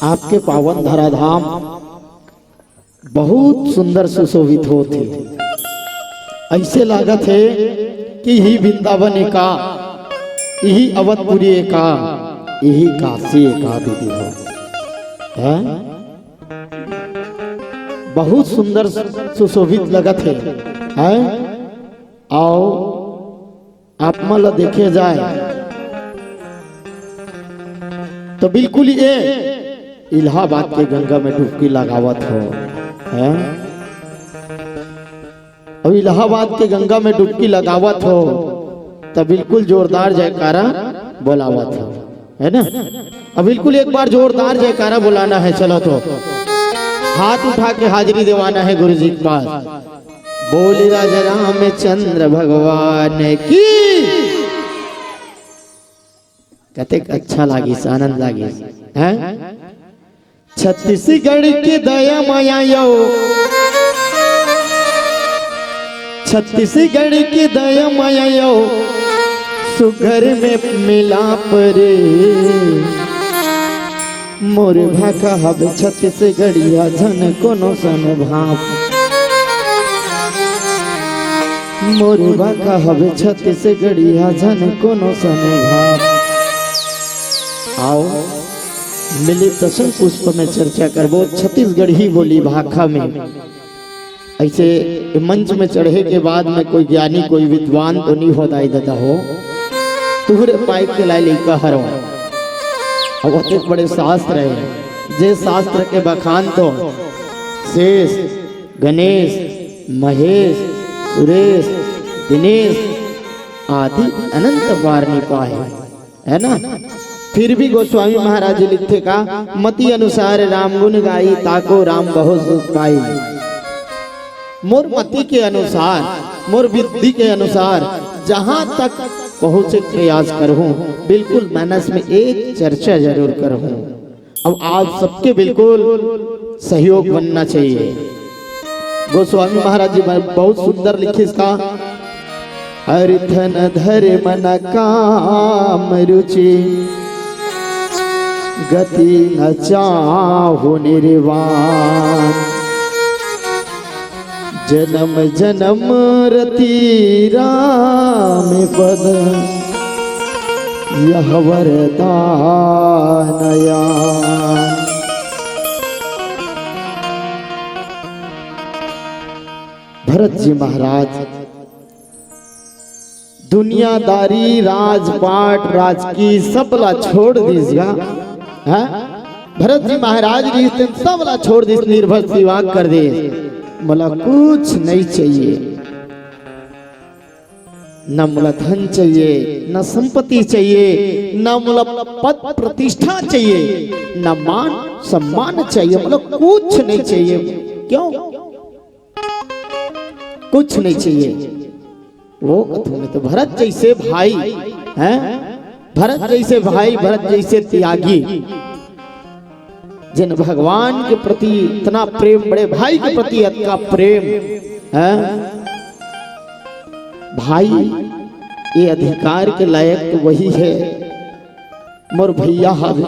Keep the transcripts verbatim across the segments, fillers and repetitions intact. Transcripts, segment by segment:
आपके पावन धराधाम बहुत सुंदर सुशोभित होत हे। ऐसे लागत हे कि यही वृंदावन ए का, यही अवधपुरी ए का, यही काशी ए का दीदी हो, हैं? बहुत सुंदर सुशोभित लगत हे, हैं? आओ, आप मन ला देखे जाए तो बिल्कुल ये इलाहाबाद के गंगा में डुबकी लगावत हो, हैं? अउ इलाहाबाद के गंगा में डुबकी लगावत हो तो बिल्कुल जोरदार जयकारा बोलावत हो, है ना? अब बिल्कुल एक बार जोरदार जयकारा बुलाना है। चलो तो हाथ उठा के हाजिरी देवाना है गुरु जी के पास। बोले राजा रामचंद्र भगवान की। कतेक अच्छा लागिस, आनंद लागिस, हैं? छत्तीसगढ़ के दया मया यो, छत्तीसगढ़ के दया मया यो, सुघर में मिलाप रे। मोर भाखा हवे छत्तीसगढ़िया, झन कोनो सन भाप। मोर भाखा हवे छत्तीसगढ़िया, झन कोनो सन भाप। आओ, मिलित दसम पुष्प में चर्चा करबो छत्तीसगढ़ी बोली भाखा में। ऐसे मंच में चढ़े के बाद में कोई ज्ञानी, कोई विद्वान तो नहीं हो दाई ददा हो, तुहरे पाइप के लाए लइका हरो। अब अतेक बड़े शास्त्र है, जे शास्त्र के बखान तो शेष, गणेश, महेश, सुरेश, दिनेश आदि अनंत बार नहीं पाए। है ना? फिर भी गोस्वामी महाराज जी लिखथे का, "मति अनुसार राम गुण गाई, ताको राम बहुत सुख पाई।" मोर मति के अनुसार, मोर बुद्धि के अनुसार जहां तक पहुंचे के प्रयास करहूं, बिल्कुल मानस में एक चर्चा जरूर करहूं। अब आप सबके बिल्कुल सहयोग बनना चाहिए। गोस्वामी महाराज जी बहुत सुंदर लिखिस का, अर्थ न धर्म न काम रुचि, गति न चाहु निर्वाण। जन्म जन्म रति राम पद, यह वरदान आन। भरत जी महाराज दुनियादारी, राजपाट, राजकी सब ला छोड़ दिस गा, हैं? भरत जी महाराज रिहिस तेन सब ला छोड़ दिस, निर्भर सेवा कर दिस। मोला कुछ नहीं चाहिए, न मोला धन चाहिए, न संपत्ति चाहिए, न मोला पद प्रतिष्ठा चाहिए, न मान सम्मान चाहिए, मोला कुछ नहीं चाहिए। क्यों? कुछ नहीं चाहिए। वो कथू में तो भरत जैसे भाई, हैं? भरत जैसे भाई, भरत जैसे त्यागी, जिन भगवान के प्रति इतना प्रेम, बड़े भाई के प्रति अतका प्रेम, हैं? भाई, ये अधिकार के लायक तो वही है, मोर भैया हवे।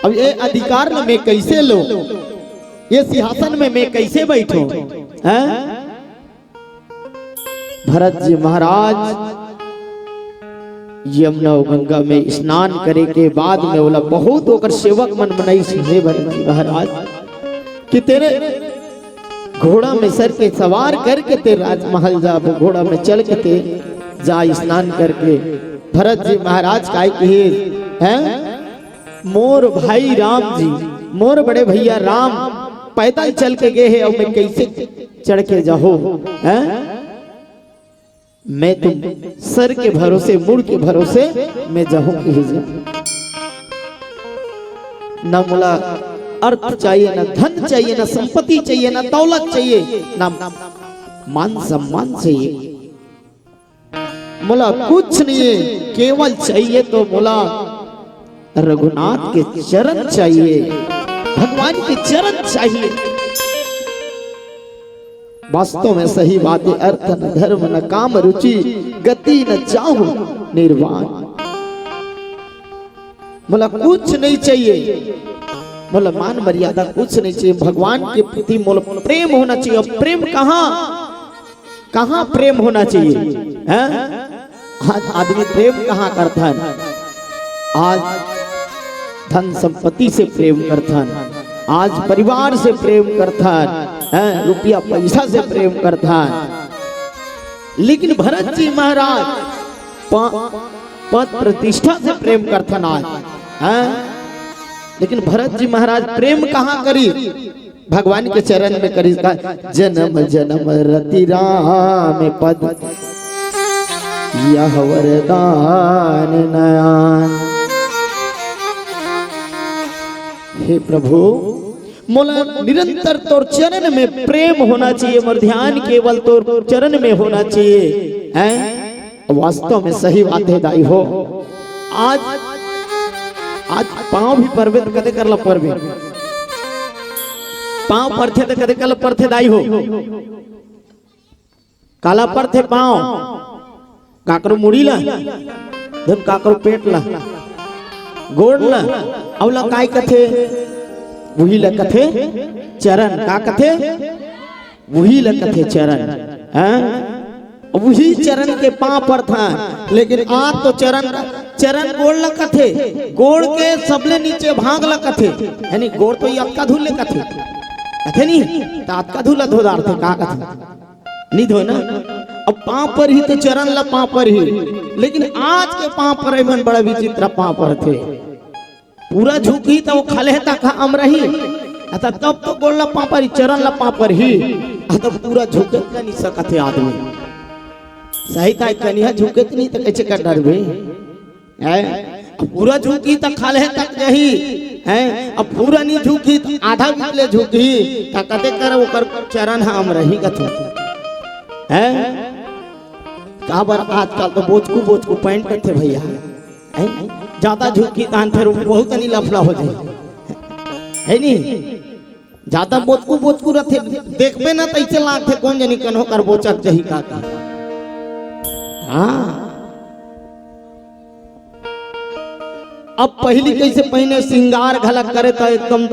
अब ये अधिकार ल मैं कैसे लो, ये सिंहासन में मैं कैसे बैठो, हैं? भरत जी महाराज यमुना अउ गंगा में स्नान करे के बाद में ओला बहुत ओकर सेवक मन बनाइस, हे भरत जी महाराज, कि तेरे घोड़ा में सर के सवार करके ते राजमहल जाबो, घोड़ा में चढ़ के ते जा स्नान करके। भरत जी महाराज काय कहे हैं, मोर भाई राम जी, मोर बड़े भैया राम पैदल चल के गए हैं, अब मैं कैसे चढ़ के जाहूं, हैं? मैं तो सर के भरोसे, मुड़ के भरोसे मैं जाहूं कहीं जा। ना मोला अर्थ चाहिए, ना धन चाहिए, ना संपत्ति चाहिए, ना दौलत चाहिए, ना मान सम्मान चाहिए। मोला कुछ नहीं है, केवल चाहिए तो मोला रघुनाथ के चरण चाहिए, भगवान के चरण चाहिए। वास्तव में सही बात है, अर्थ न धर्म न काम रुचि, गति न चाहु निर्वाण। मोला कुछ नहीं चाहिए, मोला मान मर्यादा कुछ नहीं चाहिए, भगवान के प्रति मोला प्रेम होना चाहिए। अब प्रेम कहाँ, कहाँ प्रेम होना चाहिए? हैं? आज आदमी प्रेम कहाँ करथन? आज धन संपत्ति से प्रेम करथन, आज परिवार से प्रेम करथन, हैं? रुपया पैसा से प्रेम करथन। लेकिन भरत जी महाराज प-, पद प्रतिष्ठा से प्रेम करथन आज, हैं? लेकिन भरत जी महाराज प्रेम कहाँ करी? भगवान के चरण में करी का, "जन्म जन्म रति राम पद, यह वरदान नयान।" हे प्रभु, मोला निरंतर तोर चरण में प्रेम होना चाहिए, मोर ध्यान केवल तोर चरण में होना चाहिए, हैं? वास्तव में सही बात हे दाई हो। आज, आज पाँव भी परबे त कते कर ला परबे, पाँव परथे त कते कर ला परथे दाई हो। काला परथे पाँव? काकरो मुड़ी ला, धन काकरो पेट ला, गोड़ ला, अउ ला काय कथे? उही ला कथे चरण। का कथे? उही ला कथे चरण। हैं? उही चरण के पाँव परथन, लेकिन आज तो चरण, चरण गोड़ ला कथे, गोड़ के सबले नीचे भाग ला कथे, यानी गोड़ तो ये अतका धूल ले कथे, कथे नहीं, त अतका धूल ला धो डारथे, का कथे? नहीं धोए ना। अब पाँव परही तो चरण ला पाँव परही, लेकिन आज के पाँव परे मन बड़ा विचित्र पाँव परथे। पूरा झुकही त वो खलहे तक हम रही, अतः तब तो गोड़ ला पाँव परही, चरण ला पाँव परही, अतः पूरा झुके नहीं सकत हे आदमी। सही ताय कनिहा झुके नहीं त कैसे कर डरबे? हैं? अब पूरा झुकी त खाल्हे तक जही, हैं? अब पूरा नहीं झुकी त आधा बिचले झुकी, त कते कर ओकर चरण हम रही कथे, हैं? काबर आजकल तो बोचकू बोचकू पैंट कथे भैया, हैं? ज्यादा झुकी तान फिर बहुत नहीं लफड़ा हो जाए, है नहीं? ज्यादा बोतकू बोतकू रथे, देखबे ना तइसे लागथे, कोन जनी कन्हो कर बोचक जही का का। हाँ, अब पहिली कइसे पहिने, सिंगार घलक करे त एकदम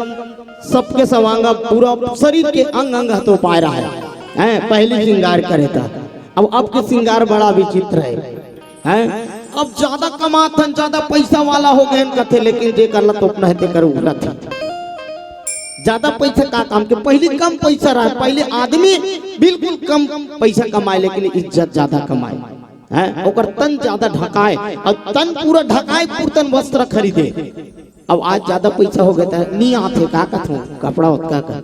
सबके सवांगा, पूरा शरीर के अंग अंग ह तो पाए रहा है, हैं, पहिली सिंगार करे त। अब, अब के सिंगार बड़ा विचित्र है। हैं? अब ज्यादा कमाथन, ज्यादा पैसा वाला हो गए कथे, लेकिन जे कर ला तो अपना है, ते कर उगरा था। ज्यादा पैसा का काम के, पहले कम पैसा रहा, पहले आदमी बिल्कुल कम पैसा कमाए, लेकिन इज्जत ज्यादा कमाए, हैं? ओकर तन ज्यादा ढकाए, और तन पूरा ढकाए, पुरतन वस्त्र खरीदे। अब आज ज्यादा पैसा हो गया था, नहीं आथे का कथो, कपड़ा होत का का।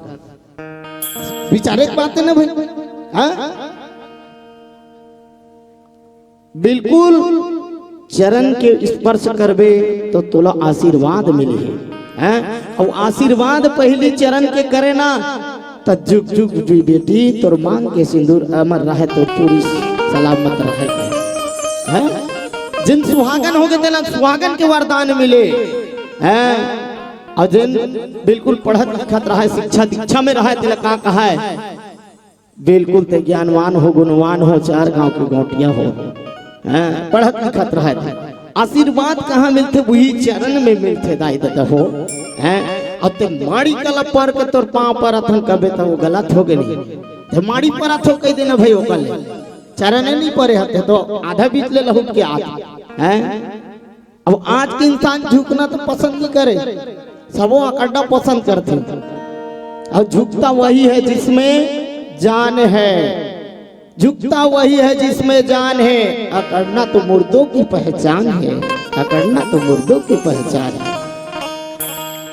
विचारे के बात है ना भाई, हाँ? बिल्कुल चरण के स्पर्श करबे तो तोला आशीर्वाद मिलही, हैं? अउ आशीर्वाद पहिली चरण के करे ना, त जुग जुग जुई बेटी तोर मांग के सिंदूर अमर रहे, तोर चूड़ी सलामत रहे, हैं? जिन सुहागन होगे तेला सुहागन के वरदान मिले, हैं? अउ जिन बिल्कुल पढ़त लिखत रहे, शिक्षा दीक्षा में रहे, तेला का कहे? बिल्कुल ते ज्ञानवान हो, गुणवान हो, चार गांव के गौटिया हो, हैं, पढ़त लिखत रहे थे। आशीर्वाद कहाँ मिलथे? वही चरण में मिलथे दाई ददा हो, हैं। अब ते माड़ी कला पर के तोर पाँव परथन कबे त वो गलत हो गे नहीं। ते माड़ी परत हो कह देना भाई ओकर ले। चरण नहीं परे हते तो आधा बीच ले लहुट के आत, हैं। अब आज के इंसान झुकना तो पसंद नहीं करे, सबो अकड़ना पसंद करथे। और झुकता वही है जिसमें जान है, झुकता वही है जिसमें जान है, अकड़ना तो मुर्दों की पहचान है, अकड़ना तो मुर्दों की पहचान है।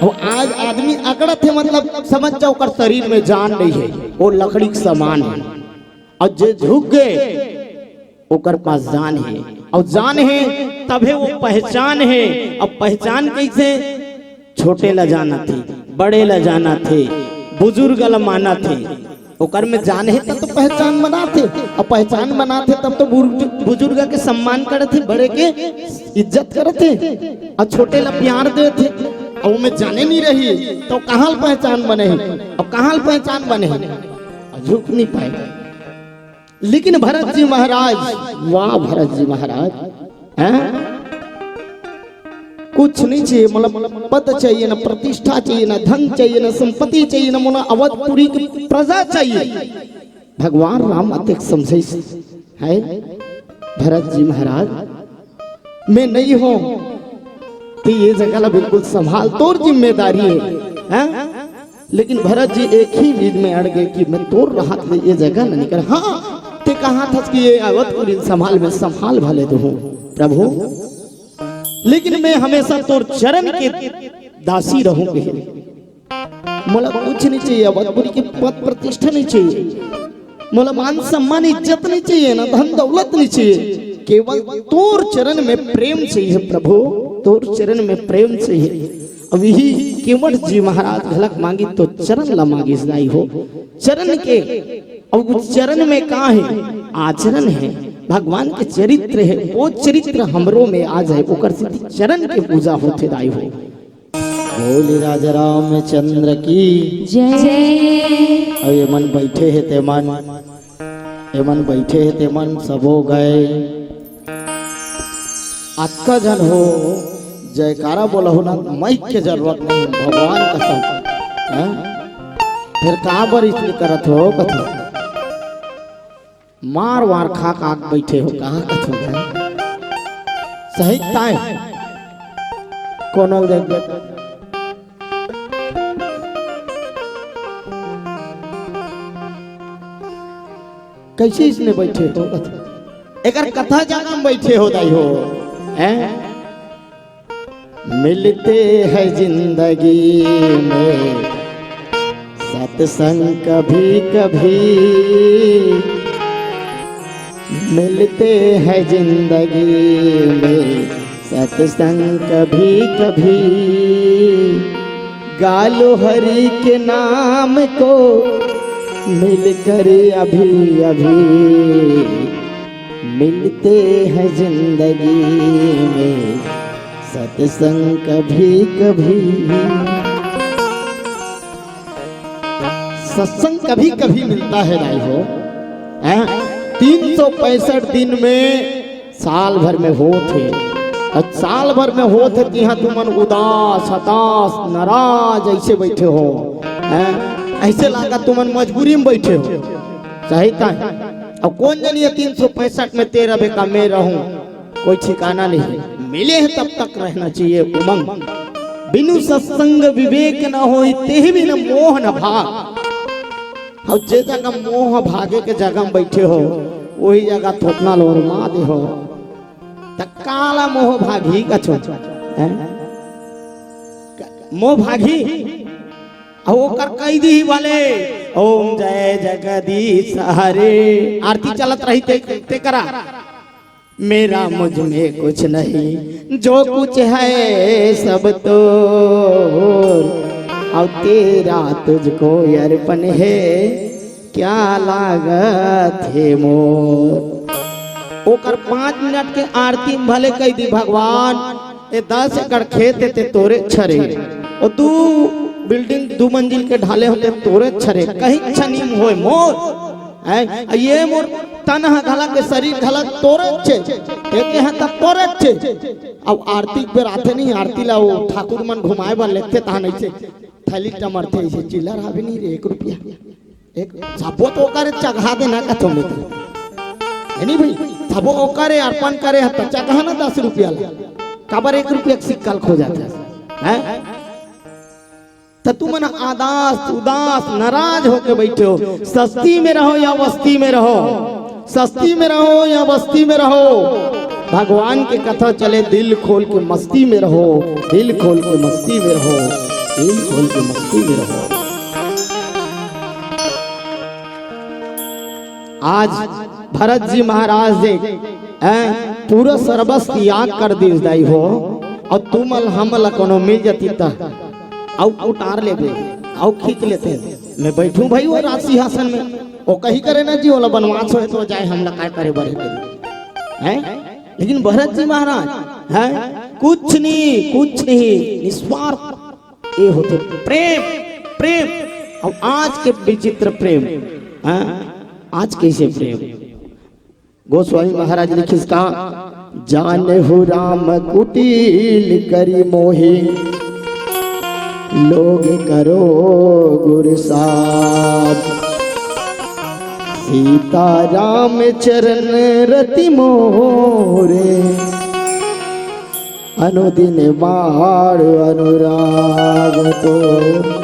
अब आज आदमी अकड़त है, मतलब समझ जाओ, ओकर शरीर में जान नहीं है, वो लकड़ी के समान है। और जे झुक गए, ओकर पास जान है, और जान है तभे वो पहचान है। अब पहचान कैसे? छोटे ला जानथे, बड़े ला जानथे, बुजुर्ग ला मानथे, ओकर में जान है तब तो पहचान बनाथे, और पहचान बनाथे तब तो बुर्ज-, बुजुर्ग के सम्मान करथे, बड़े के इज्जत करथे, और छोटे ला प्यार देथे। और ओमे जाने नहीं रही तो कहाँ ल पहचान बने ही, और कहाँ ल पहचान बने ही, और झुक नहीं पाए। लेकिन भरत जी महाराज, वाह भरत जी महाराज, हैं? कुछ नहीं चाहिए, मोला पद चाहिए, ना प्रतिष्ठा चाहिए, ना धन चाहिए, ना संपत्ति चाहिए, ना मोला अवधपुरी की प्रजा चाहिए। भगवान राम अतेक समझाइस हे, भरत जी महाराज, मैं नहीं हूं, ते ये जगह ला बिल्कुल संभाल, तोर जिम्मेदारी हे, हैं? लेकिन भरत जी एक ही चीज में अड़ गए कि मैं तोर रहत ले ये जगह ला नहीं कर। हाँ, ते कहा था कि ये अवधपुरी संभाल, मैं संभाल भले तो हूँ प्रभु, लेकिन मैं हमेशा तोर चरण के दासी रहूंगी। मोला कुछ नहीं चाहिए, अवधपुरी की पद प्रतिष्ठा नहीं चाहिए, मोला मान सम्मान इज्जत नहीं चाहिए, ना धन दौलत नहीं चाहिए, केवल तोर चरण में प्रेम चाहिए प्रभु, तोर चरण में प्रेम चाहिए। अब यही केवट जी महाराज घलक मांगी तो चरण ला मांगी दाई हो, चरण के। अब उस चरण में का है? आचरण है, भगवान के चरित्र है, वो चरित्र हमरो में आ जाए, ओकर सेती चरण के पूजा होथे दाई हो। बोली राजा रामचंद्र की। जय। अब ये मन बैठे हे ते मन, ये मन बैठे हे ते मन सबो गए। अतका झन हो, जयकारा बोला हो ना, माइक के जरूरत नहीं, भगवान कसम। हैं? फिर का बर इसने करत हो कथो? मार वार खा का बैठे हो, कहाँ कथो भाई? सही ताय। कोनो देख देख। कैसे इसने बैठे हो? एकर कथा जाना में बैठे हो दाई हो, हैं? मिलते हैं जिंदगी में सत्संग कभी कभी, मिलते हैं जिंदगी में सत्संग कभी कभी, गालो हरि के नाम को मिलकर अभी अभी, मिलते हैं जिंदगी में सत्संग कभी कभी। सत्संग कभी कभी मिलता है दाई हो, हैं? तीन सौ पैंसठ दिन में, साल भर में होत हे, और साल भर में होत हे, तिहां तुमन उदास, हताश, नाराज ऐसे बैठे हो, हैं? ऐसे लागा तुमन मजबूरी में बैठे हो, सही ताय। अब कौन जनी ये तीन सौ पैंसठ में तेरह बेका मैं रहूं, कोई ठिकाना नहीं। मिले हैं तब तक रहना चाहिए उमंग। बिनु सत्संग विवेक न होई, तेहि बिन मोह न भाग। अब जे जगह मोह भागे के जगह में बैठे हो, वही जगह थोपना लोरमा दे हो, त काला मोह भागी कछो, हैं? मोह भागी। अब ओकर कह दी वाले, ओम जय जगदीश हरे, आरती चलत रही ते, ते करा। मेरा मुझ में कुछ नहीं, जो कुछ है सब तोर, और तेरा तुझको अर्पण है, क्या लागत है मोर। ओकर पाँच मिनट के आरती में भले कह दी, भगवान, ये दस एकड़ खेत हे ते तोरे छरे, और दू बिल्डिंग दू मंजिल के ढाले होते तोरे छरे, कहीं छनी में होय मोर। हैं? ये मोर तन ह घला के शरीर घला तोरे छे, एके ह त तोरे छे। अब आरती के बेर आथे नहीं, आरती ला वो ठाकुर मन घुमाए बर लेथे, तहां नहीं से थैली टमरथे, इसे चिल्ला रहा भी नहीं रे, एक रुपया। एक सबो तो ओकरे चघा देना कथो में तो। है नहीं भाई, सबो ओकरे अर्पण करे ह त चघा ना दस रुपया ला। काबर एक रुपया के सिक्का ल खो जाथे। हैं? त तुमन आदास, उदास, नाराज होके बैठे हो। सस्ती में रहो या वस्ती में रहो, सस्ती में रहो या वस्ती में रहो, भगवान के कथा चले, दिल खोल के मस्ती में रहो, दिल खोल के मस्ती में रहो, दिल खोल के मस्ती में रहो। आज भरत जी महाराज जी, हैं, पूरा सर्वस्व त्याग कर दिस दाई हो, और तुमन हमला कोनो मिल जाती त, अउ उतार लेबे, अउ खींच लेते। मैं बैठूं भाई वो राज सिंहासन में, वो कही करे ना जी, ओला बनवास होए तो जाए, हमला काय करे बर हे करे, हैं? लेकिन भरत जी महाराज, हैं, कुछ नहीं, कुछ नहीं, निस्वार्थ। ये होथे प्रेम, प्रेम। अब आज के विचित्र प्रेम, हाँ? आज कैसे प्रेम? गोस्वामी महाराज लिखिस का, जानहु राम कुटिल करि मोहि, लोग करो गुरु साब। सीता राम चरण रति मोरे, अनुदिन बाढ़ अनुराग तोर।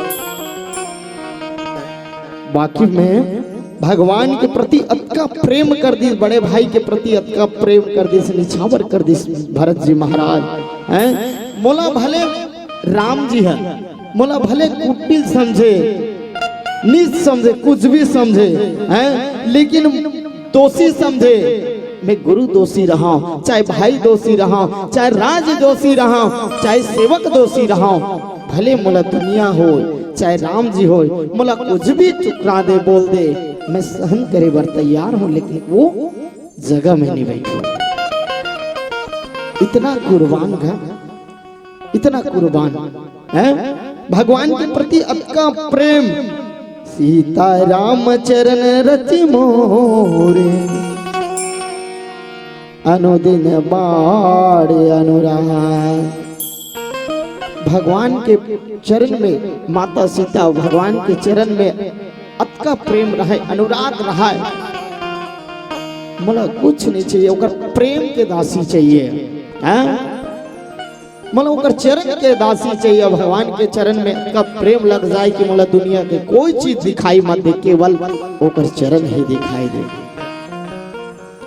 बाकी में भगवान के प्रति अतका प्रेम कर दिस, बड़े भाई के प्रति अतका प्रेम कर दिस, निछावर कर दिस भरत जी महाराज। हैं, मोला भले राम जी ह, मोला भले कुटिल समझे, नीच समझे, कुछ भी समझे, हैं, लेकिन दोषी समझे, मैं गुरु दोषी रहा, चाहे भाई दोषी रहा, चाहे राज दोषी रहा, चाहे सेवक दोषी रहा, भले मोला दुनिया होय, चाहे राम जी होय, मोला कुछ भी टुकरा दे, बोल दे, मैं सहन करे बर तैयार हूँ, लेकिन वो जगह में नहीं बैठूं। इतना कुर्बान घर, इतना कुर्बान है भगवान के प्रति अतका प्रेम। सीता राम चरण रति मोरे, अनुदिन बाढ़ अनुराग। भगवान के चरण में, माता सीता भगवान के चरण में अतका प्रेम रहे, अनुराग रहे। मोला कुछ नहीं चाहिए, ओकर प्रेम के दासी चाहिए। हैं? मोला ओकर चरण के दासी चाहिए। भगवान के चरण में अतका प्रेम लग जाए कि मोला दुनिया के कोई चीज दिखाई मत दे, केवल ओकर चरण ही दिखाई दे।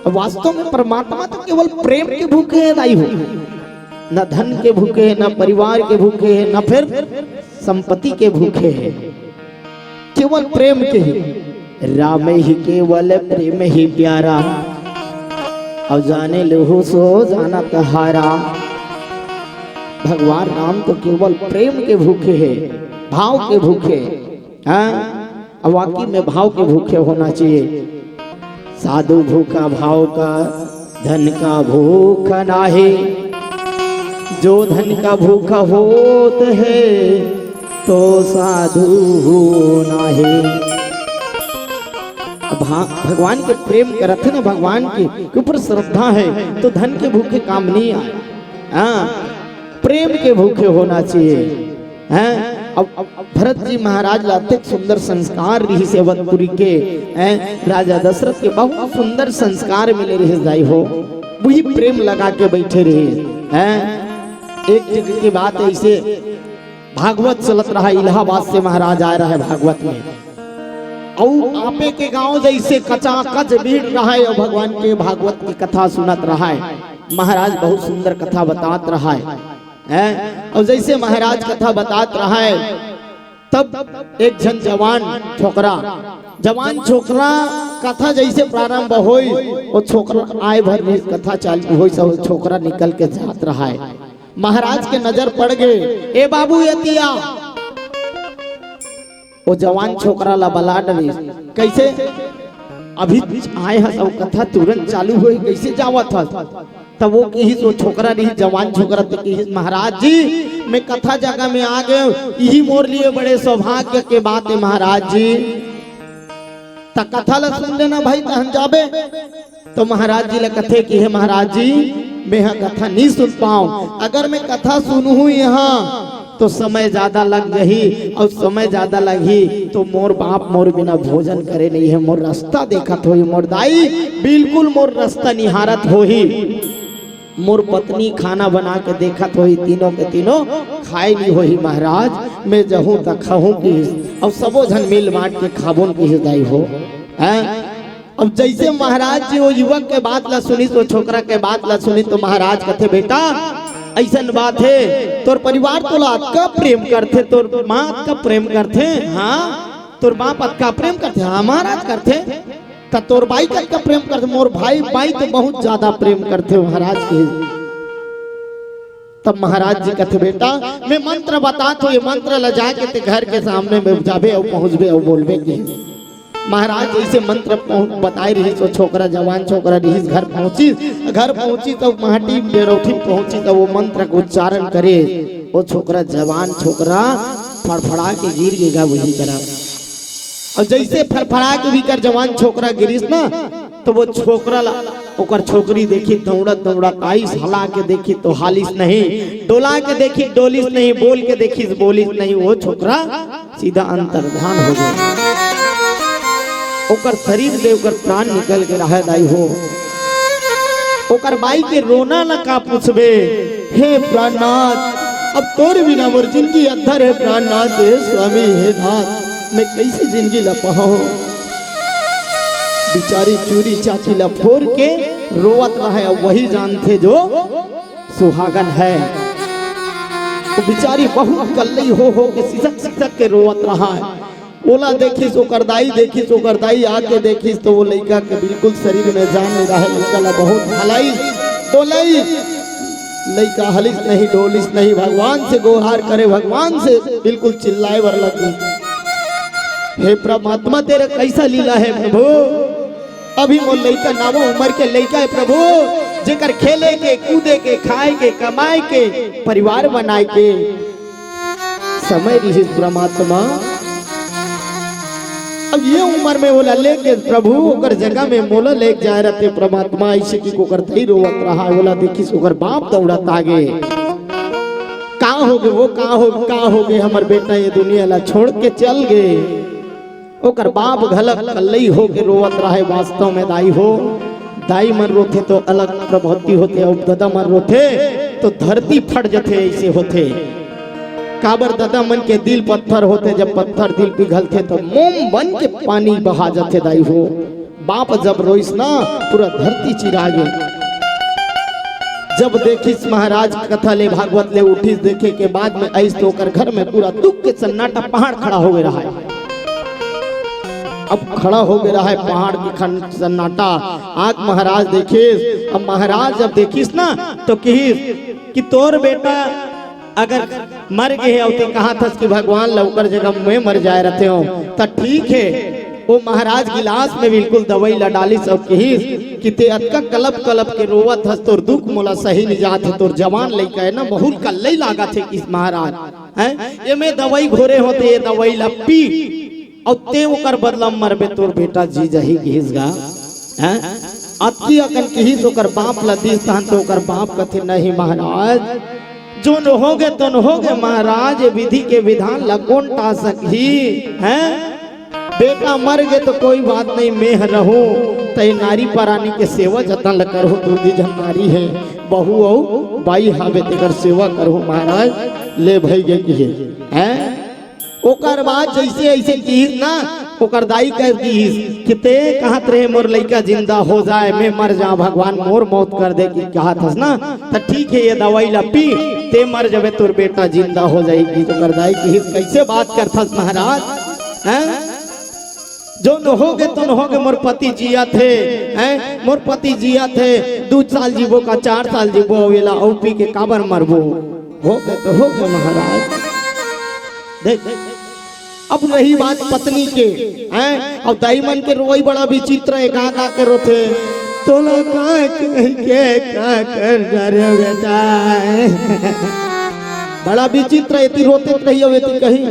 अब वास्तव में परमात्मा तो केवल प्रेम के भूखे है दाई हो, न धन के भूखे है, न परिवार के भूखे है, न फिर संपत्ति के भूखे है, केवल प्रेम के ही। राम ही केवल प्रेम ही प्यारा, अब जाने लहू सो जानत हारा। भगवान राम तो केवल प्रेम के भूखे है, भाव के भूखे हैं। अब वाकई में भाव के भूखे होना चाहिए। साधु भूखा भाव का, धन का भूखा नाहे। जो धन का भूखा होत है, तो साधु नाहे। अब हाँ, भगवान के प्रेम करत है ना, भगवान के, के ऊपर श्रद्धा है, तो धन के भूखे काम नहीं आए। हाँ, प्रेम के भूखे होना चाहिए। हैं? अब, अब भरत जी महाराज ला अतेक सुंदर संस्कार रिहिस अवधपुरी के, हैं? राजा दशरथ के बहुत सुंदर संस्कार मिले रिहिस दाई हो, वही प्रेम लगा के बैठे रहे हैं। एक जगह की बात ऐसे भागवत चलत रहा, इलाहाबाद से महाराज आए रहे भागवत में, अउ आपे के गांव जैसे कचाकच भीड़ रहा है, अउ भगवान के भागवत की कथा सुनत रहा है। महाराज बहुत सुंदर कथा बतात रहा है, हैं? अउ जैसे महाराज कथा बतात रहा है, तब एक झन जवान छोकरा, जवान छोकरा कथा जैसे प्रारंभ होई, वो छोकरा आए भर में कथा चालू होई, सब छोकरा निकल के जात रहा है। महाराज के नजर पड़ गए, "ए बाबू, एतिया।" वो जवान छोकरा ला बला डरिस, "कैसे? अभी आए हस अउ कथा तुरंत चालू होई, कैसे जावत हस?" तब वो किहिस, वो छोकरा रही, जवान छोकरा, तो किहिस, "महाराज जी, मैं कथा जगह में आ गए हूँ, यही मोर लिए बड़े सौभाग्य के बात है महाराज जी।" त कथा ला सुन लेना भाई, तहन जाबे। तो महाराज जी ला कथे कि, "हे महाराज जी, मैं ह कथा नहीं सुन पाऊं, अगर मैं कथा सुनहूं यहाँ तो समय ज्यादा लग जाही, अउ समय ज्यादा लगही तो मोर बाप मोर बिना भोजन करे नहीं है, मोर रास्ता देखत होही, मोर दाई बिल्कुल मोर रास्ता निहारत होही, मोर पत्नी खाना बना के देखत होही, तीनों के तीनों खाए नहीं होही महाराज, मैं जहूं त खाहूं किहिस, अउ सबो झन मिल बांट के खाबोन किहिस दाई हो।" हैं? अब जैसे महाराज जी वो युवक के बात ला सुनिस, वो छोकरा के बात ला सुनिस, तो महाराज कथे, "बेटा, ऐसन बात है, तोर परिवार तोला अतका प्रेम करथे, तोर माँ अतका प्रेम करथे।" "हाँ।" "तोर बाप अतका प्रेम करथे?" "हाँ महाराज, करथे।" "त तोर बाई कतका प्रेम करथे?" "मोर भाई, बाई तो बहुत ज्यादा प्रेम करथे महाराज के।" तब महाराज जी कथे, "बेटा, मैं मंत्र बतात हूँ, ये मंत्र ला जाके ते घर के सामने में जाबे अउ पहुँचबे अउ बोलबे कि।" महाराज जैसे मंत्र पहुं-, बताए रहिस, वो छोकरा, जवान छोकरा रहिस, घर पहुंचिस, घर पहुंचिस तब माटी बेरौठी पहुंचिस, तब वो मंत्र के उच्चारण करे, वो छोकरा, जवान छोकरा फड़फड़ा के गिर गेगा वही करा। अउ जैसे फड़फड़ा के वही कर जवान छोकरा गिरिस ना, तो वो छोकरा ला, ओकर छोकरी देखी, दौड़त दौड़त आइस, हला के देखी तो हालिस नहीं, डोला के देखी डोलिस नहीं, बोल के देखी बोलिस नहीं, वो छोकरा सीधा अंतर्धान हो गए। ओकर शरीर से ओकर प्राण निकल के रहे दाई हो। ओकर बाई के रोना ला का पूछबे, हे प्राणनाथ, अब तोर बिना मोर जिंदगी अधर हे प्राणनाथ, हे स्वामी, हे नाथ, मैं कैसे जिंदगी ला पाहूं? बिचारी चूरी चाची ला फोर के रोवत रहे। अब वही जानथे जो सुहागन है। वो बिचारी बहुत कल्लई हो हो के सिसक सिसक के रोवत रहा है। ओला देखिस, ओकर दाई देखिस, ओकर दाई आके देखिस तो वो लइका के बिल्कुल शरीर में जान नहीं रहे। लइका ला बहुत हलाइस, डोलाइस। लइका हलिस नहीं, डोलिस नहीं, भगवान से गोहार करे, भगवान से बिल्कुल चिल्लाए बर लग गई, हे परमात्मा, तेरा कैसा लीला है प्रभु? अभी मोर लइका नावा उम्र के लइका है प्रभु, जेकर खेले के, कूदे के, खाए के, कमाए के, परिवार बनाए के समय रिहिस परमात्मा। अब ये उम्र में ओला लेके प्रभु ओकर जगह में मोला लेके जाए रहते परमात्मा, ऐसे कि ओकर दाई रोवत रहा है, ओला देखिस ओकर बाप दौड़त आगे। का हो गे वो, का हो, का हो गे हमर बेटा, ये दुनिया ला छोड़ के चल गे। ओकर बाप घलक कल्लई होके रोवत रहे। वास्तव में दाई हो, दाई मन रोथे तो अलग प्रवृत्ति होथे, अउ ददा मन रोथे तो धरती फट जथे, ऐसे होथे। काबर ददा मन के दिल पत्थर होथे, जब पत्थर दिल पिघलथे तो मोम बन के पानी बहा जथे दाई हो। बाप जब रोइस ना, पूरा धरती चिरा गे। जब देखिस महाराज कथा ले, भागवत ले उठिस, देखे के बाद में आइस तो ओकर घर में पूरा दुख के सन्नाटा, पहाड़ खड़ा हो गए रहा है। अब खड़ा हो गए रहा है पहाड़ के खन-, सन्नाटा। आग महाराज देखिस। अब महाराज जब देखिस ना तो किहिस कि तोर बेटा अगर मर गे हे अउ ते कहाथस कि भगवान ला ओकर जगह मैं मर जाए रहते हो त ठीक हे। ओ महाराज गिलास में बिल्कुल दवाई ला डालिस अउ किहिस कि ते अतका कलप कलप के रोवत हस, तोर दुख मोला सही नहीं जात हे, तोर जवान लइका है ना, बहुत कल्लई लागत हे किहिस महाराज, हैं? ये मैं दवाई घोरे हो ते ये दवाई ला पी, अउ ते ओकर बदला मरबे, तोर बेटा जी जाही किहिस गा, हैं? अतकी अकन किहिस ओकर बाप ला दिस तहन तो ओकर बाप कथे, नहीं महाराज, जोन होगे तोन होगे महाराज, ये विधि के विधान ला कोन टाल सकही, हैं? बेटा मर गे तो कोई बात नहीं, मेंह रहूं, तय नारी परानी के सेवा जतन ल करहूं, दूधी झन नारी हे, बहू अउ बाई हावे तेकर सेवा करहूं महाराज, ले भई गे किहे, हैं? ओकर बाद जैसे ऐसे किहिस ना, ओकर दाई कह दिहिस कि ते कहत रहे मोर लइका जिंदा हो जाए, मैं मर जाऊं, भगवान मोर मौत कर दे कि कहत हस ना, त ठीक है, ये दवाई ला पी, ते मर जाबे, तोर बेटा जिंदा हो जाही। कि ओकर दाई किहिस, कैसे बात करथस महाराज, हैं? जोन होगे तोन होगे, मोर पति जियत हे, हैं? मोर पति जियत हे, दू साल जीबो का चार साल जीबो, अउ एला अउ पी के काबर मरबो? होगे तो होगे महाराज। देख, अब रही बात पत्नी के, हैं? अब दाई मन के रोई बड़ा विचित्र हे, का का के रोथे, तोला का कहि के का कर डरे बेटा। बड़ा विचित्र, एती रोते रही, अब एती कही,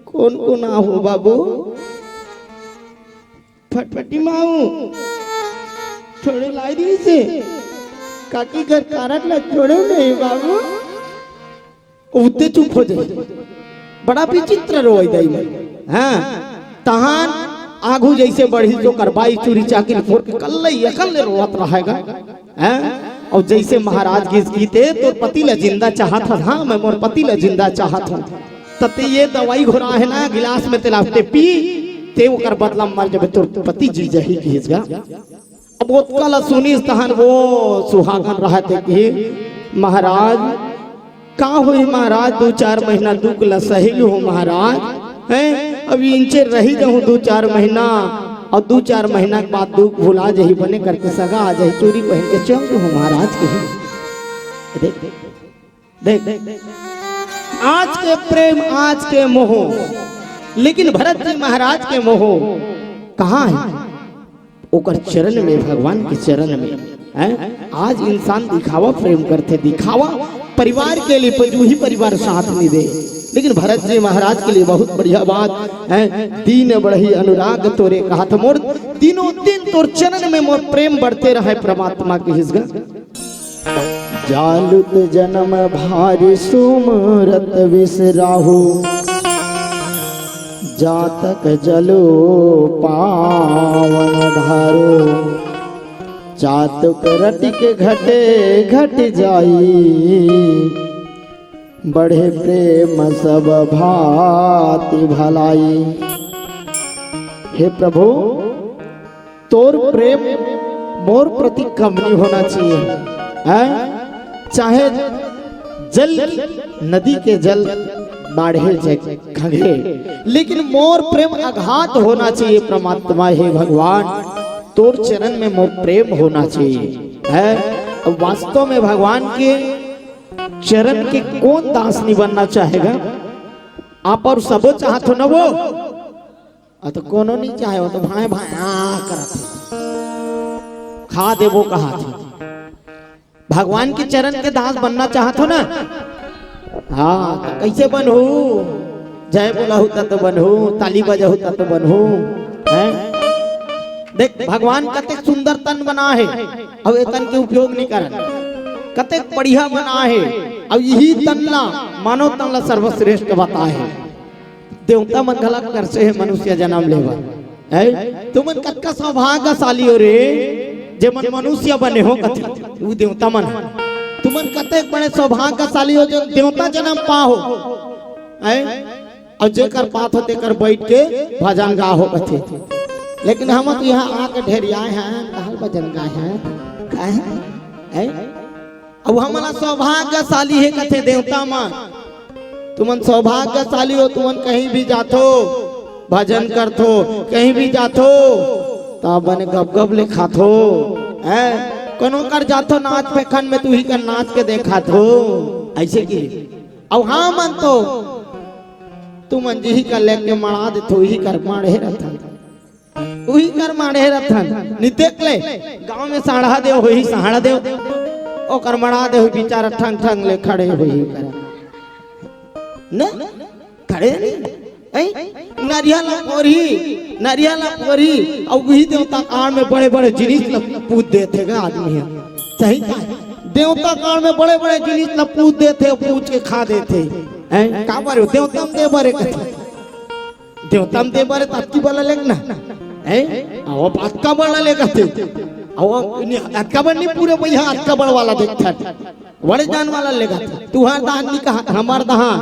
कोन कोन आहो बाबू? फटफटी माऊ छोड़े लाई दिहिसे, काकी घर कारड ला छोड़े नहीं बाबू। उते चुप हो जाई। बड़ा विचित्र रोई दाई मन। हाँ, तहान आगू जैसे बढ़ी तो ओकर बाई चूरी चाकिन फोर के कल्ले अकल ले रोवत रहेगा। हैं? अउ जैसे महाराज गिस कि ते तोर पति ला जिंदा चाहत हस, हाँ, मैं मोर पति ला जिंदा चाहत हूँ। त ते ये दवाई घोरा हे ना गिलास में, तेला ते पी, ते ओकर बदला मर जाबे, तोर पति जी जाही किहिस गा। अब ओतका ला सुनिस तहन वो सुहागन रहत हे कि महाराज, का होही महाराज, दू चार महीना दुख ला सही लूहूँ महाराज, हैं? अब इंचे रही जाहूँ दू चार महीना, अउ दू चार महीना के बाद दुख भुला जाही, बने करके सगा आ जाही, चूरी पहिन के चल दूहूँ महाराज के। देख, देख, आज के प्रेम, आज के मोह, लेकिन भरत जी महाराज के मोह कहाँ हे? ओकर चरण में, भगवान के चरण में, हैं? आज इंसान दिखावा प्रेम करथे, दिखावा परिवार के लिए, पर जूही परिवार साथ नहीं दे। लेकिन भरत जी महाराज के लिए बहुत बढ़िया बात है। दीन बढ़ही अनुराग तोरे कहत मोर, दिनों दिन तोर चरण में मोर प्रेम बढ़ते रहे परमात्मा के हिसगा। जालुत जन्म भारी सुमरत विसराहू, जातक जलो पावन ढारो। चातुक रटिक घटे घट जाई, बढ़े प्रेम सब भांति भलाई। हे प्रभु, तोर प्रेम मोर प्रति कम नहीं होना चाहिए, हैं? चाहे जल, नदी के जल बाढ़े जे खंगे, लेकिन मोर प्रेम अघात होना चाहिए। परमात्मा हे भगवान, तोर चरण में मोर प्रेम होना चाहिए, है? अब वास्तव में भगवान के चरण के कौन दास नहीं बनना चाहेगा? आप और सबो चाहत हो ना वो? आ तो कोनो नहीं चाहे, वो तो भाए भाए आ करत हे। खा देबो कहा थे। भगवान के चरण के दास बनना चाहत हो ना? हाँ, तो कैसे बनहू? जय बोलहू तब तो बनहू, ताली बजहू तब तो बनहू, हैं? देख, भगवान कतेक सुंदर तन बना है, अब ये तन के उपयोग नहीं करन। कतेक बढ़िया बना है, अब यही तन ला, मानव तन ला सर्वश्रेष्ठ बता है। देवता मन घला करसे हे मनुष्य जन्म लेवा, है? तुमन कतका सौभाग्यशाली हो रे, जे मन मनुष्य बने हो कथे, वो देवता मन हे। तुमन कतेक बड़े सौभाग्यशाली हो, जो देवता जन्म पाहो, है? और जेकर पात हो, तेकर बैठ के भजन गाहो कथे। लेकिन हम तो यहाँ आके ढेरियाए हैं, कहल भजन गाए हैं, है? है? अब हमला सौभाग्यशाली हे कथे देवता मन, तुमन सौभाग्यशाली हो, तुमन कहीं भी जाथो, भजन करथो, कहीं भी जाथो, त बने गबगब ले खाथो, हैं? कोनो कर जाथो नाच फेखन में, तुही कर नाच के देखाथो, ऐसे कि। अब हाँ मन तो, तुमन जिही कर लेके मड़ा देथो, उही कर माड़े रथन। उही कर माड़े रथन। नि देख ले, गांव में साढ़ा देव होही, साढ़ा देव। ओकर मड़ा देव, बेचारा ठंग ठंग ले खड़े होही कर। न? खड़े नहीं। ऐ? नरिया ला पोरी, नरिया ला पोरी। अउ उही देवता काल में बड़े बड़े जिनिस ला पूज देथे गा आदमी ह। सही का? देवता काल में बड़े बड़े जिनिस ला पूज देथे, पूज के खा देथे। ऐ? का बारे? देवता म दे बारे कथे। देवता म दे बारे त अतकी बला लेग ना, हैं? अउ अतका बला लेग थे। अउ अतका बड़ नहीं पूरे भैया, अतका बड़ वाला देखथन। बड़े जान वाला लेग थे। तुहार दहान नहीं कहा, हमार दहान।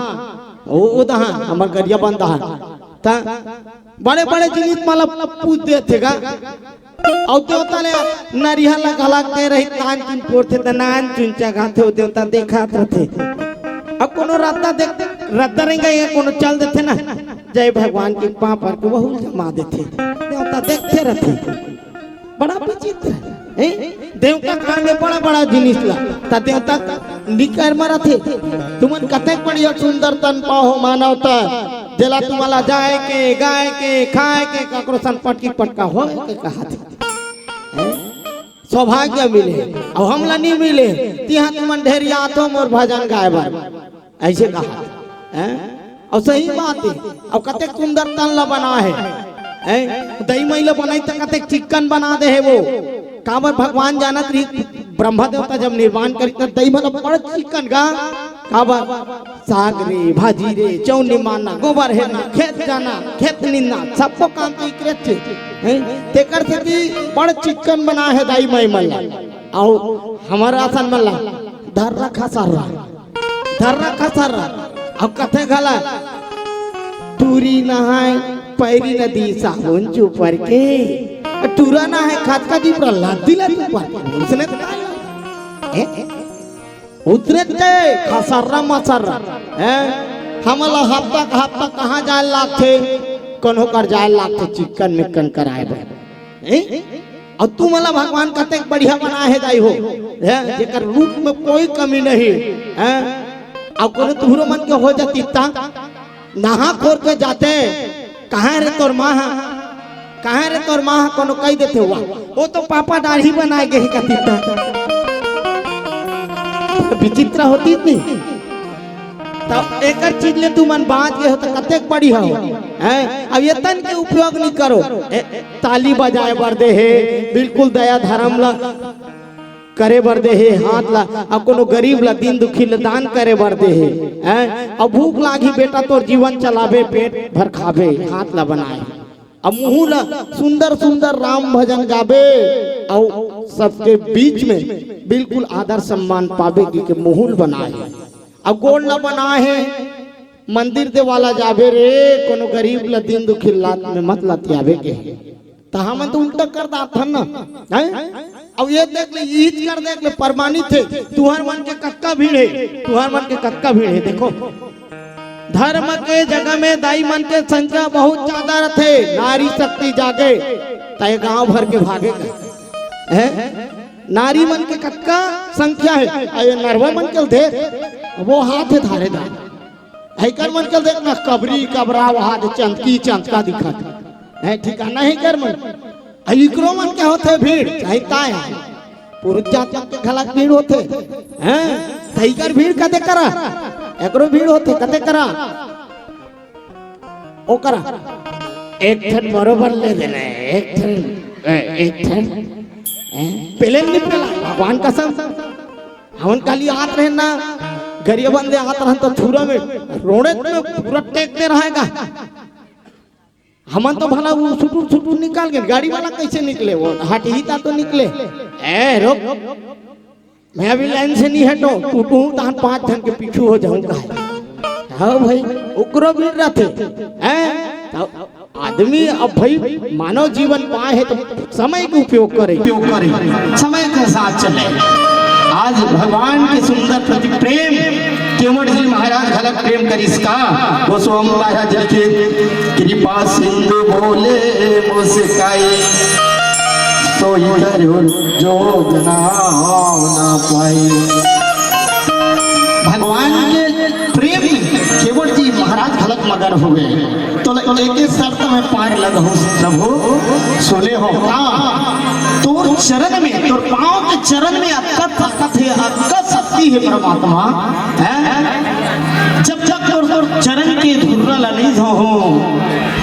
ओ, ओ दहान, हमार गरिया बन दहान। त बड़े-बड़े जिनिस मला पूज देथे गा। अउ देवता ले नरिया ला घला के रही, तान चुन पोरथे त नान चुन चघाथे, ओ देवता देखात रथे। अब कोनो रद्दा देख, रद्दा रेंगा या कोनो चल देथे ना, जय भगवान के पांव पर के वहू जमा देथे। देवता देखते रथे। बड़ा विचित्र हे। देवता काल में बड़ा-बड़ा जिनिस ला। त देवता निकर म रथे। तुमन कतेक बढ़िया सुंदर तन पाहो मानव त। जेला तुमला जाए के, गाए के, खाए के, ककरो सन पटकी पटका होए के कहा थे। हैं? सौभाग्य मिले, अउ हमला नहीं मिले, तिहा तुमन ढेरियाथो मोर भजन गाए बर, ऐसे कहा, हैं? अउ सही बात हे, अउ कतेक सुंदर तन ला बना हे, हैं? दई मई ला बनाई त कतेक चिक्कन बना दे हे वो, काबर भगवान जानत रही, ब्रह्मा देवता जब निर्माण करी त दई मई ला बड़ चिक्कन गा, काबर साग रे, भाजी रे, चौनी मारना, गोबर हेरना, खेत जाना, खेत निंदना, सबको काम तो इकरे थे, हैं? तेकर सेती बड़ चिक्कन बना हे दाई माई मन ला। अउ हमर असन मन ला धर्रा खसर्रा, धर्रा खसर्रा। अउ कथे घला, टूरी नहाय, पैरी नदी, साबुन चुपर के। टूरा नहाय, खातका जी प्रहलाद दिला तू पर। उसने तो ए? उतरे ते खसर्रा मसर्रा, हैं? हमला हफ्ता के हफ्ता कहाँ जाए लागथे? कोनो कर जाए लागथे चिक्कन मिक्कन कराए बर, हैं? अउ तुमला भगवान कतेक बढ़िया बनाए हे दाई हो, हैं? जेकर रूप में कोई कमी नहीं, हैं? अउ कोनो तुहरो मन के हो जाती ता नहा खोर के जाते, कहाँ रे तोर माँ हा? कहाँ रे तोर माँ हा? कोनो कही देथे हुआ, वो तो पापा दाढ़ी बनाए गे हे कती त। विचित्र होती नहीं। तब एकर चीज ले तुमन बाँच गे हो, त कतेक बड़ी हो, हैं? अब एतन के उपयोग नहीं करो। ए, ताली बजाए बर दे हे, बिल्कुल दया धर्म ला करे बर दे हे हाथ ला, अब कोनो गरीब ला, दीन दुखी ला दान करे बर दे हे, हैं? अब भूख लागी बेटा, तोर जीवन चलाबे, पेट भर खाबे, हाथ ला बनाए। अब मुहूँ ला सुंदर सुंदर राम भजन गाबे, अउ सबके बीच में बिल्कुल आदर सम्मान पाबे कि के मुहूँ ल बनाए हे। अब गोड़ ला बनाए हे, मंदिर देवाला जाबे रे, कोनो गरीब ला, दीन दुखी लात में मत लतियाबे के हे। त हमन तो उल्टा कर दाथन ना, हैं? अब ये देख ले, ईज कर देख ले, प्रमाणित हे। तुहर मन के कतका भीड़ हे, तुहर मन के कतका भीड़ हे। देखो, धर्म के जगह में दाई मन के संख्या बहुत ज्यादा रथे। नारी शक्ति जागे, त ये गांव भर के भागे, हैं? नारी मन के कतका संख्या हे। अरे नरवा मन के देख, वो हाथ हे धारे धारे। हइकर मन के देख ना, कबरी कबरा, वहां दे चंदकी चंदका दिखत हे, ठिकाना हे कर मन। आ इकरो मन के होथे भीड़, चाहे काय हे, पुरुष जात मन के घला भीड़ होथे, हैं? त इकर भीड़ कते करा, एकरो भीड़ होथे कते करा, ओकरा एक ठन बरोबर ले देना हे, एक ठन, ए, एक ठन, हैं? पेले नहीं पेला, भगवान कसम। हमन काली आत रहेन ना, गरिया बंदे आत रहेन त थूरा में, रोड़े में पूरा टेक दे रहेगा। हमन तो भला वो सुटुर सुटुर निकाल के, गाड़ी वाला कैसे निकले, वो हटही ता तो निकले। ए, रुक, मैं अभी लाइन से नहीं हटो, टूटू हूँ, तहन पांच झन के पीछू हो जाऊंगा। हाँ भाई, ओकरो भीड़ रहते, हैं? तो आदमी अब भाई मानव जीवन पाए हे तो समय के उपयोग करे, उपयोग करे, समय के साथ चले। आज भगवान के सुंदर प्रति प्रेम केवट जी महाराज घलक प्रेम करिस का। गोस्वामी महाराज लिखे, कृपा सिंधु बोले मुस्काई, सोई करो जोग नाव ना पाई। भगवान के प्रेम में केवट जी महाराज घलक मगन हो गए। तो ल-, एक ही शर्त में पार लगहु प्रभु, सुने हो का? तोर चरण में, तोर पांव के चरण में अतका ताकत हे, अतका शक्ति हे परमात्मा, हैं? जब तक तोर, तोर चरण के धुर्रा ला नहीं धोहूं,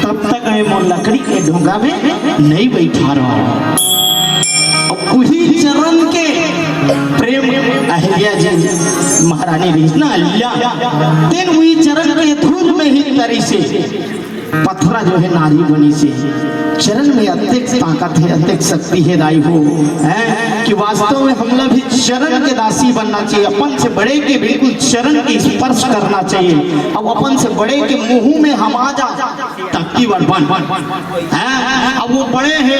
तब तक मैं मोर लकड़ी के ढोंगा में नहीं बैठा रहूं। अब उही चरण के प्रेम अहिल्या जी महारानी रहिस ना, अहिल्या, तेन उही चरण के धूल में ही तरिस हे। पथरा जो हे नारी बनिस हे। चरण में अतेक ताकत हे, अतेक शक्ति हे दाई हो, हैं? कि वास्तव में हमला भी चरण के दासी बनना चाहिए, अपन से बड़े के बिल्कुल चरण के स्पर्श करना चाहिए। अब अपन से बड़े के मुंह में हमा जा, तब की बार बन, हैं? अब वो बड़े हे,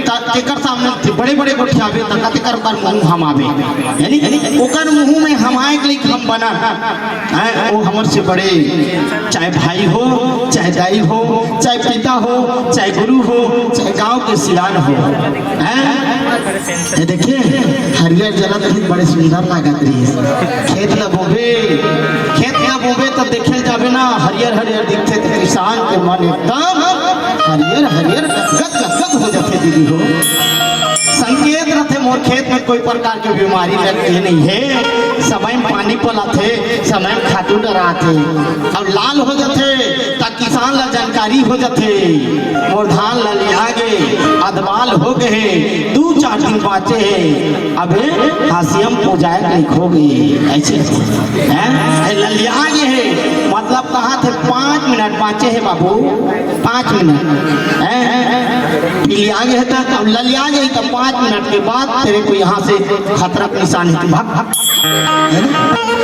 त केकर सामने बड़े-बड़े गोठियाबे, त कतेकर बर मुंह हमाबे। यानी ओकर मुंह में हमाए के लिए हम बनन, हैं? वो हमर से बड़े, चाहे भाई हो, चाहे दाई हो, चाहे पिता हो, चाहे गुरु हो, चाहे गांव के सियान हो, हैं? ये देखिए, हरियर जलत भी बड़े सुंदर लागत रहिस। खेत ला बोबे, खेत ला बोबे त देखे जाबे ना, हरियर हरियर दिखथे त किसान के मन एकदम हरियर हरियर गदगद गदगद हो जाथे दीदी हो। संकेत रथे मोर खेत में कोई प्रकार के बीमारी लग के नहीं हे, समय में पानी पलाथे, समय में खातू डराथे, अब लाल हो जाथे त किसान ला जानकारी हो जाथे, मोर धान ललिया गे, अदबाल हो गए हे, दू चार दिन बाँचे हे, अबे हाशिया म पूजाए के हो गई, ऐसे, हैं? ए, ललिया गे हे, मतलब कहा थे पाँच मिनट बाँचे हे बाबू, पाँच मिनट, हैं? पिलिया गे हे त, अब ललिया गे हे त पाँच मिनट के बाद तेरे को यहाँ से खतरा के निशान हे, तू भाग, भाग, है ना?